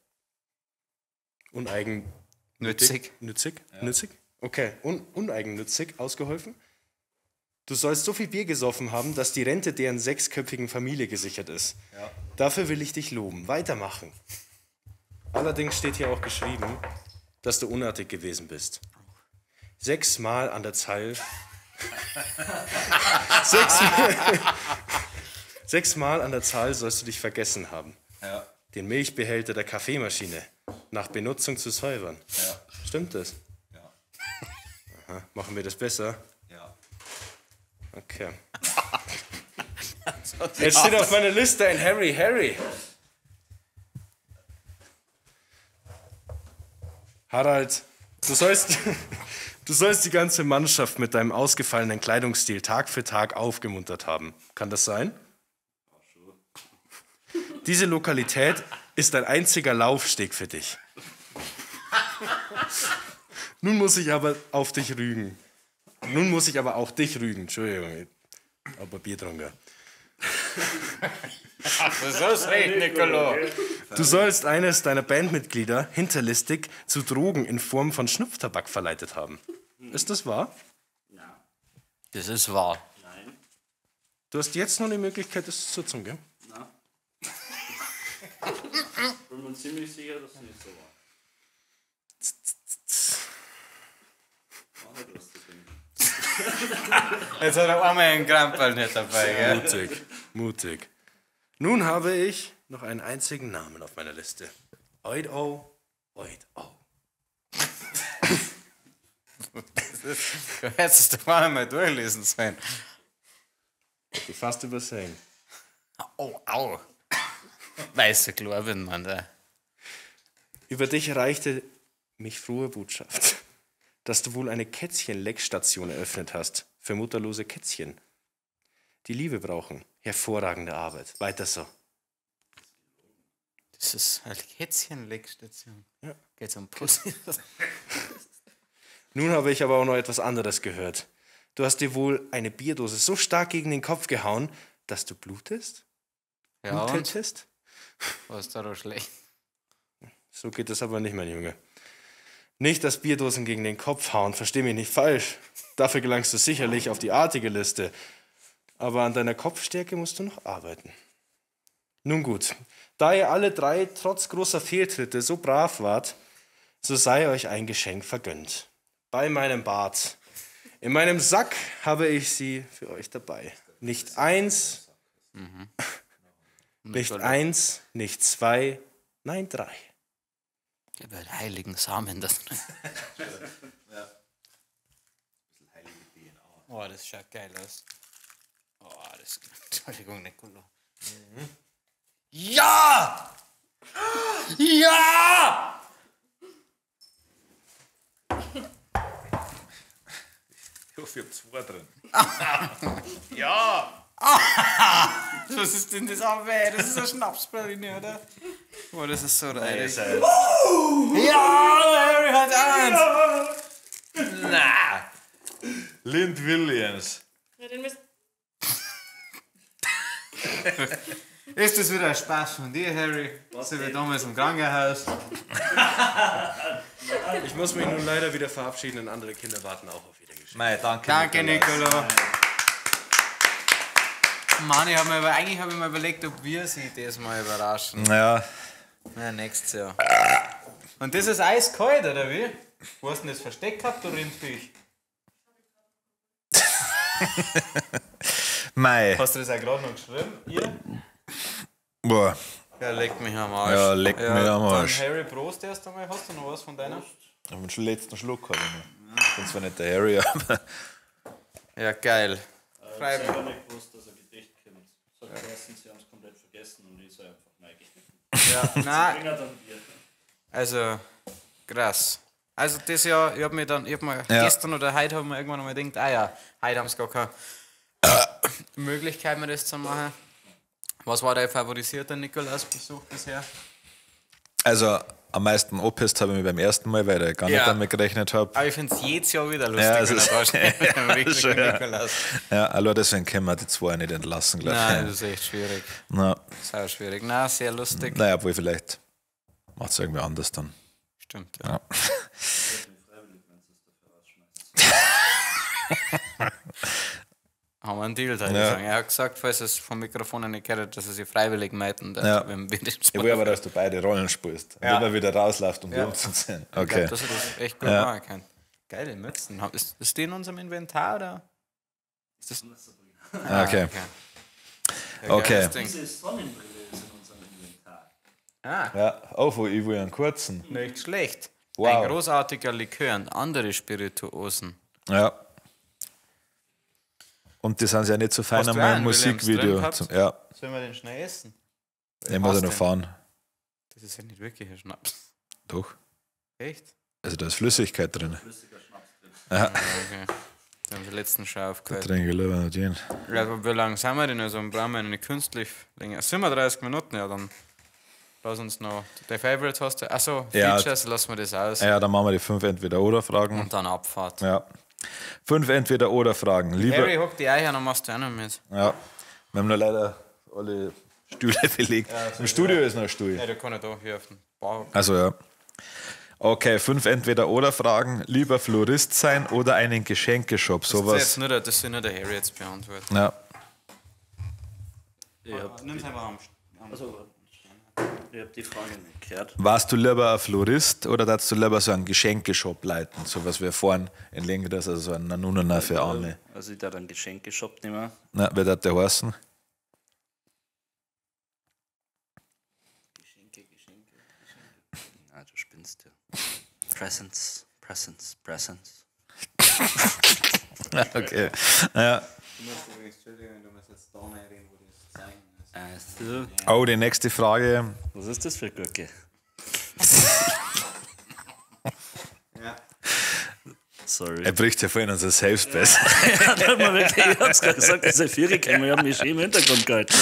Nützig. Nützig? Nützig? Okay, uneigennützig ausgeholfen. Du sollst so viel Bier gesoffen haben, dass die Rente deren sechsköpfigen Familie gesichert ist. Ja. Dafür will ich dich loben. Weitermachen. Allerdings steht hier auch geschrieben, dass du unartig gewesen bist. 6-mal an der Zahl. 6-mal an der Zahl sollst du dich vergessen haben. Ja. Den Milchbehälter der Kaffeemaschine nach Benutzung zu säubern. Ja. Stimmt das? Ja. Aha. Machen wir das besser? Ja. Okay. Jetzt steht auf meiner Liste ein Harry Harry. Harald, du sollst die ganze Mannschaft mit deinem ausgefallenen Kleidungsstil Tag für Tag aufgemuntert haben. Kann das sein? Diese Lokalität ist ein einziger Laufsteg für dich. Nun muss ich aber auf dich rügen. Nun muss ich aber auch dich rügen. Entschuldigung, ich hab ein Bier getrunken. Was ist recht, Nicolo? Du sollst eines deiner Bandmitglieder hinterlistig zu Drogen in Form von Schnupftabak verleitet haben. Ist das wahr? Ja. Das ist wahr. Nein. Du hast jetzt noch die Möglichkeit, das zu tun, gell? Na. Bin mir ziemlich sicher, dass es nicht so war. Mach halt was zu trinken. Jetzt hat er einmal einen Kramperl nicht dabei, gell? Mutig, mutig. Nun habe ich noch einen einzigen Namen auf meiner Liste. Oid o, oid o. Du hättest es doch mal einmal durchlesen sollen. fast übersehen. Oh, au. Weil ich so klar bin, Mann. Da. Über dich erreichte mich frohe Botschaft, dass du wohl eine Kätzchen-Leckstation eröffnet hast für mutterlose Kätzchen, die Liebe brauchen. Hervorragende Arbeit. Weiter so. Das ist eine Kätzchen-Leckstation. Ja. Geht's um Pussy? Nun habe ich aber auch noch etwas anderes gehört. Du hast dir wohl eine Bierdose so stark gegen den Kopf gehauen, dass du blutest? Ja, und? Blutetest? Was ist da doch schlecht? So geht das aber nicht, mein Junge. Nicht, dass Bierdosen gegen den Kopf hauen, versteh mich nicht falsch. Dafür gelangst du sicherlich auf die artige Liste. Aber an deiner Kopfstärke musst du noch arbeiten. Nun gut, da ihr alle drei trotz großer Fehltritte so brav wart, so sei euch ein Geschenk vergönnt. Bei meinem Bart. In meinem Sack habe ich sie für euch dabei. Nicht eins, nicht eins, nicht zwei, nein drei. Ich habe einen heiligen Samen. Das. Oh, das schaut geil aus. Oh, das. Entschuldigung, Nicolo. Ja! Ja! Ich hoffe, ich hab zwei drin. Was ist denn das? Oh, weh, das ist eine Schnapspraline, oder? Oh, das ist so reinig. Ja, Harry hat eins! Na! Lind Williams. Ja, den müsst Ist das wieder ein Spaß von dir, Harry? So wie damals im Krankenhaus. Ich muss mich nun leider wieder verabschieden und andere Kinder warten auch auf ihr Geschenk. Mei, danke. Danke, Nikolaus. Nicolo. Mann, ich hab mir, aber eigentlich habe ich mir überlegt, ob wir sie das mal überraschen. Ja, Na, nächstes Jahr. Und das ist eiskalt, oder wie? Wo hast du denn das Versteck gehabt, du Rindviech? Mei. Hast du das auch gerade noch geschrieben? Ihr? Boah. Ja, leck mich am Arsch. Ja, leck mich am Arsch. Dann Harry, Prost erst einmal. Hast du noch was von deiner? Ich hab schon letzten Schluck habe ich noch. Bin zwar nicht der Harry, aber. Ja, geil. Ich habe selber nicht gewusst, dass ein Gedicht kommt. Es hat geheißen, sie haben es komplett vergessen und ich soll einfach reingehen. Ja, nein, Bringer dann Bier. also krass. Also das Jahr, ich hab mir dann, ich hab mir Ja. gestern oder heute hab mir irgendwann einmal gedacht, ah ja, heute haben sie gar keine Möglichkeit mehr das zu machen. Was war dein favorisierter Nikolausbesuch bisher? Also am meisten angepisst habe ich mich beim ersten Mal, weil ich gar nicht Ja. damit gerechnet habe. Aber ich finde es jedes Jahr wieder lustig, Ja, es wenn er ist- da steht mit dem wirklichen schon, ja. Nikolaus. Ja, allein deswegen können wir die zwei nicht entlassen, glaube ich. Nein, das ist echt schwierig. Na, Sau schwierig. Na, sehr lustig. naja, obwohl vielleicht macht es irgendwie anders dann. Stimmt, ja. Ja. Haben wir einen Deal, da Ja. ich sagen. Er hat gesagt, falls er es vom Mikrofon nicht gehört hat, dass er sich freiwillig melden darf, Ja. wenn wir den Ich will aber, dass du beide Rollen spielst. Und Ja. immer wieder rausläufst, um die Ja. umzuziehen. Ich Okay. glaub, dass er das echt gut Ja. machen kann. Geile Mützen. Ist die in unserem Inventar oder? Ist das? Ah, Okay. Ja, Okay. geiles Ding. Diese Sonnenbrille ist in unserem Inventar. Ah, Ja, oh, wo ich will einen kurzen. nicht schlecht. Wow. Ein großartiger Likör und andere Spirituosen. Ja. Und die sind ja nicht so fein Hast du an auch meinem einen Williams drin Musikvideo. gehabt? Zum, ja, Sollen wir den schnell essen? ich muss ja Was noch denn? fahren. Das ist ja nicht wirklich ein Schnaps. Doch. Echt? Also da ist Flüssigkeit drin. Ja, okay. Da haben wir letzten schon aufgehört. Trinke ich lieber noch den. Ja, aber wie lange sind wir denn? Also brauchen wir eine künstlich länger. 37 Minuten, ja, dann lass uns noch. Der Favorite hast du. Achso, Ja. Features, lassen wir das aus. Ja, dann machen wir die 5 Entweder-Oder-Fragen. Und dann Abfahrt. Ja. 5 Entweder-Oder-Fragen. Lieber. Harry, hock die Eier, dann machst du auch noch mit. Ja. Wir haben nur leider alle Stühle belegt. Im Studio ist noch ein Stuhl. Ja, der kann ja da hier auf den Bauch. Also ja. Okay, 5 Entweder-Oder-Fragen. Lieber Florist sein oder einen Geschenkeshop. Das ist jetzt Sowas. nur der, das soll nur der Harry jetzt beantworten. Ja. Ich hab, Nimm's einfach am. also, ich hab die Frage nicht gehört. Warst du lieber ein Florist oder darfst du lieber so einen Geschenkeshop leiten? So was wir vorhin in Lenggras, also so ein Nanunana für Arme. Also ich da einen Geschenkeshop nehmen. Na, wer hat der heißen? Geschenke, Geschenke, Geschenke. Na, du spinnst ja. Presents, Presents, Presents. Okay. Ja. Du musst übrigens, Entschuldigung, du musst jetzt da reden, wo das zeigen ist. Also, Oh, die nächste Frage. was ist das für eine Gurke? Ja. Sorry. Er bricht ja vorhin unser Safe Space. Ja, da hat man wirklich, ich hab's gerade gesagt, dass er Vierer gekommen, ich hab mich schön im Hintergrund gehalten.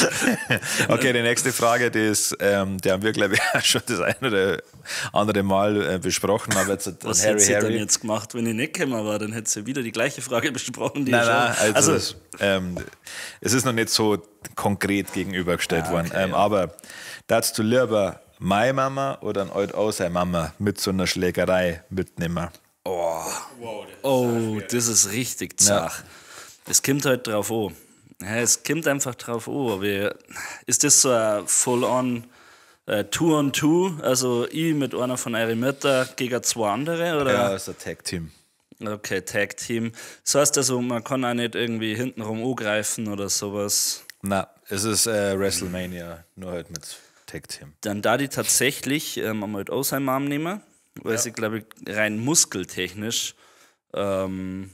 Okay, die nächste Frage, die ist, die haben wir, glaube ich, auch schon das ein oder andere Mal besprochen. Aber jetzt hat Was Harry hätte sie Harry. dann jetzt gemacht, wenn ich nicht gekommen war? Dann hätte sie wieder die gleiche Frage besprochen, die Nein, ich schon. nein, also, also es ist noch nicht so konkret gegenübergestellt worden. Aber darfst du lieber meine Mama oder ein alt auch seine Mama mit so einer Schlägerei mitnehmen? Oh, das ist richtig zach. Es kommt halt drauf an. Ja, es kommt einfach drauf an. Aber ist das so ein Full-on Two-on-Two? Also ich mit einer von euren Mütter gegen zwei andere? Oder? Ja, das ist ein Tag-Team. Okay, Tag-Team. Das heißt also, man kann auch nicht irgendwie hintenrum angreifen oder sowas. Na, es ist WrestleMania, nur halt mit Tag-Team. Dann da die tatsächlich einmal auch seinen Arm nehmen, weil sie, glaube ich, rein muskeltechnisch da einen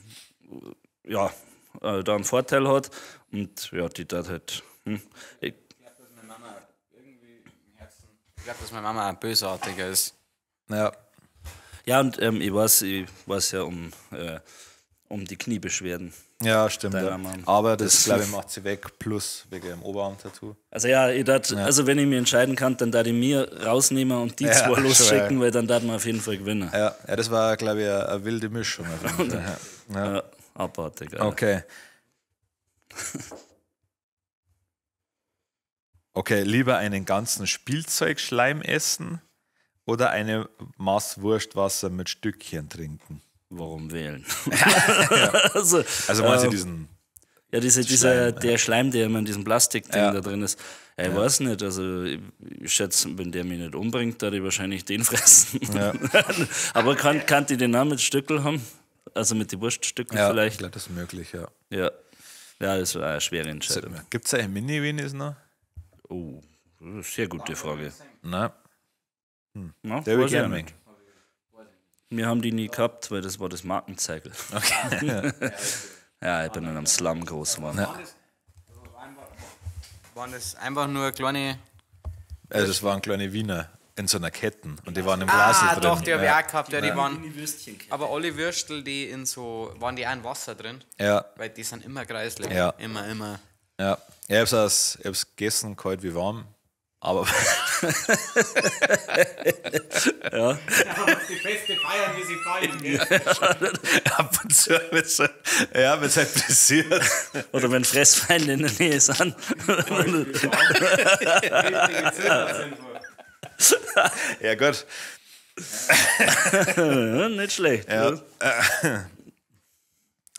Vorteil hat. Und ja, die da halt. Ich Ich glaube, dass meine Mama irgendwie im Herzen. Ich glaube, dass meine Mama ein bösartiger ist. Ja. Ja, und ich weiß ja um die Kniebeschwerden. Ja, stimmt. Ja. Mom. Aber das, glaube ich, macht sie weg, plus wegen dem Oberarm-Tattoo. Also ja, ich dat, also wenn ich mir entscheiden kann, dann darf ich mir rausnehmen und die Ja, zwei losschicken, schon, ja. weil dann darf man auf jeden Fall gewinnen. Ja, ja, das war, glaube ich, eine wilde Mischung. Auf jeden Fall. Ja. Ja, abartig. Alter. Okay. Okay, lieber einen ganzen Spielzeugschleim essen oder eine Maß Wurstwasser mit Stückchen trinken? Warum wählen? Also, Also meinst du diesen. ja, Schleim, der Schleim, der immer in diesem Plastikding Ja. da drin ist. Ja, ich weiß nicht, also ich schätze, wenn der mich nicht umbringt, da ich wahrscheinlich den fressen. Ja. Aber kann die den auch mit Stückel haben? Also mit den Wurststückeln Ja, ich vielleicht? glaube, das ist möglich, ja. Ja. Ja, das war eine schwere Entscheidung. Gibt es eigentlich Mini-Weenies noch? Oh, das ist eine sehr gute Frage. Nein. Na, Der will weiß ich gerne auch nicht. Wir haben die nie gehabt, weil das war das Markenzeichen. Okay. Ja, ich bin in einem Slum groß geworden. Waren das einfach nur kleine. Also das waren kleine Wiener in so einer Ketten und die waren im Glas Ah, drin. doch, die habe ich ja. auch gehabt. Ja, die waren. Aber alle Würstel, die in so. Waren die auch in Wasser drin? Ja, Weil die sind immer kreislig. Ja. Immer, immer. ja. Ich hab's, ich hab's gegessen, kalt wie warm. Aber Die Feste feiern, wie sie fallen. Gell? ab und zu wird's halt, ja, wird's halt passiert. Oder wenn Fressfeinde in der Nähe sind. Ja, gut. Ja, nicht schlecht. Ja. Ja.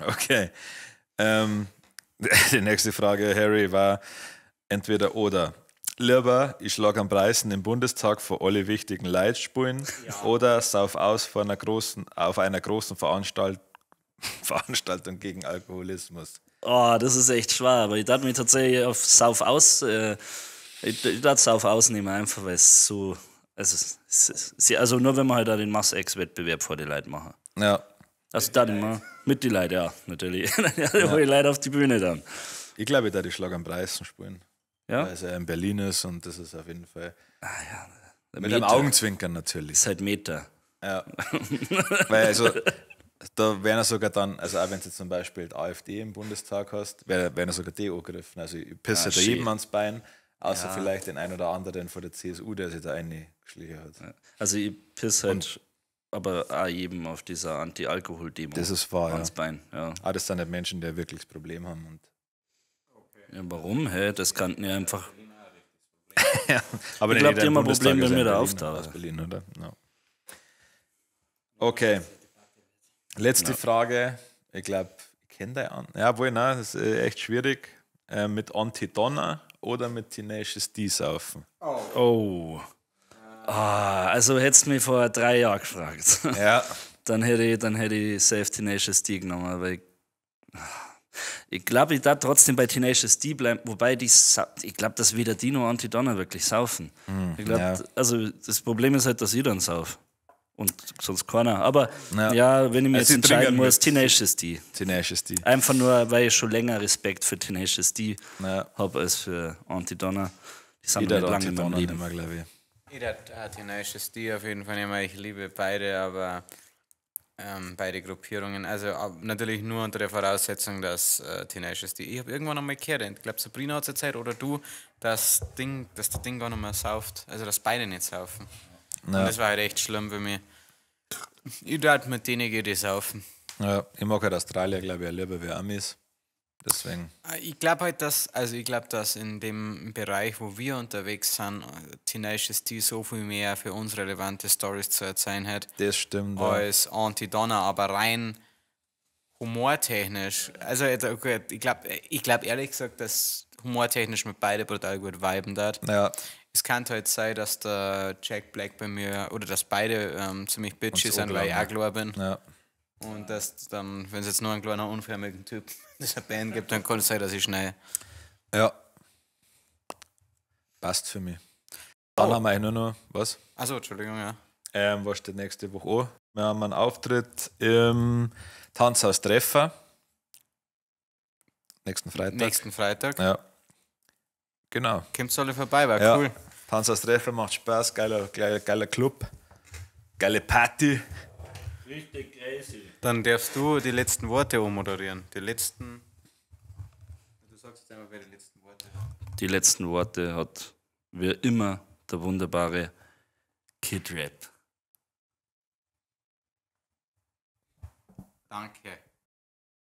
Okay. Die nächste Frage, Harry, war entweder oder. Lieber, ich schlage am Preisen im Bundestag vor alle wichtigen Leitspulen oder sauf aus vor einer großen, auf einer großen Veranstaltung gegen Alkoholismus. Oh, das ist echt schwer, aber ich darf mich tatsächlich auf Sauf aus, ich darf Sauf ausnehmen, einfach weil es so, also, also nur wenn wir halt auch den Mass-Ex-Wettbewerb vor die Leute machen. Ja, Also da immer mit die Leute, ja, natürlich. Ja, da hol ich Leute auf die Bühne dann. ich glaube, ich darf die Schlag am Preisen spielen. Ja? Weil es ja in Berlin ist und das ist auf jeden Fall. Mit Meter. einem Augenzwinkern natürlich. Ist halt Meter. Ja. Weil also, da werden ja sogar dann, also auch wenn du jetzt zum Beispiel die AfD im Bundestag hast, werden ja sogar die angegriffen. Also ich pisse Ah, da schön. jedem ans Bein, außer vielleicht den einen oder anderen von der CSU, der sich da reingeschlichen hat. Also ich piss halt aber auch jedem auf dieser Anti-Alkohol-Demo Das ist wahr, ja. ans Bein. Ja. Ah, das sind nicht Menschen, die wirklich das Problem haben. Und Ja, warum? Hä? Das kannten ja einfach. aber Ich nicht glaub, jeder die im haben ein Bundestag Problem, ist wenn ja wir in da Berlin, auftauchen. Aus Berlin, oder? No. Okay. Letzte Frage. Ich glaube, ich kenne die an. Ja, wohl, nein, das ist echt schwierig. Mit Antidonna oder mit Tenacious D saufen? Oh. Ah, also hättest du mich vor 3 Jahren gefragt. Ja. Dann hätte ich safe Tenacious D genommen, aber ich glaube, ich darf trotzdem bei Tenacious D bleiben, wobei die, ich glaube, dass weder Dino Antidonna wirklich saufen. Ich glaub, ja. also das Problem ist halt, dass ich dann sauf. Und sonst keiner. Aber Ja. ja, wenn ich mir Also jetzt sie entscheiden triggern muss, mit. Tenacious D. Tenacious D. Einfach nur, weil ich schon länger Respekt für Tenacious D Ja. habe als für Auntie Donna. Die sind Ich noch nicht darf lange in meinem Donna Leben. nicht mehr, glaube ich. Ich darf auch Tenacious D auf jeden Fall nicht mehr. Ich liebe beide, aber beide Gruppierungen. Also natürlich nur unter der Voraussetzung, dass Tenacious D. Ich habe irgendwann einmal gehört, ich glaube Sabrina hat es erzählt oder du, dass Ding, dass der Ding gar nicht mehr sauft. Also dass beide nicht saufen. Und Ja. das war halt echt schlimm für mich. Ich darf mit denen gehen, die saufen. Ja, ich mag halt Australier, glaube ich, auch lieber wie Amis. Deswegen. Ich glaube halt, dass, also ich glaube, dass in dem Bereich, wo wir unterwegs sind, Tenacious D so viel mehr für uns relevante Stories zu erzählen hat, Das stimmt. Ja. als Auntie Donna, aber rein humortechnisch, also jetzt, okay, ich glaub ehrlich gesagt, dass humortechnisch mit beide brutal gut viben dat. Ja, Es kann halt sein, dass der Jack Black bei mir, oder dass beide ziemlich bitchy Uns sind, weil ich auch anglauben. klar bin. ja. Und dass dann, wenn es jetzt nur einen kleinen unförmigen Typ in dieser Band gibt, dann kann es sein, dass ich schnell. Ja. Passt für mich. Dann haben wir eigentlich nur noch, was? Achso, Entschuldigung, ja. Was steht nächste Woche an? Wir haben einen Auftritt im Tanzhaus Treffer. Nächsten Freitag. Nächsten Freitag. Ja. Genau. Kommt alle vorbei, war Ja. cool. Tanzhaus Treffer macht Spaß, geiler, geiler, geiler Club. Geile Party. Richtig crazy. Dann darfst du die letzten Worte ummoderieren. Die letzten. Du sagst jetzt einmal, wer die letzten Worte hat. Die letzten Worte hat wie immer der wunderbare Kid Rap. Danke.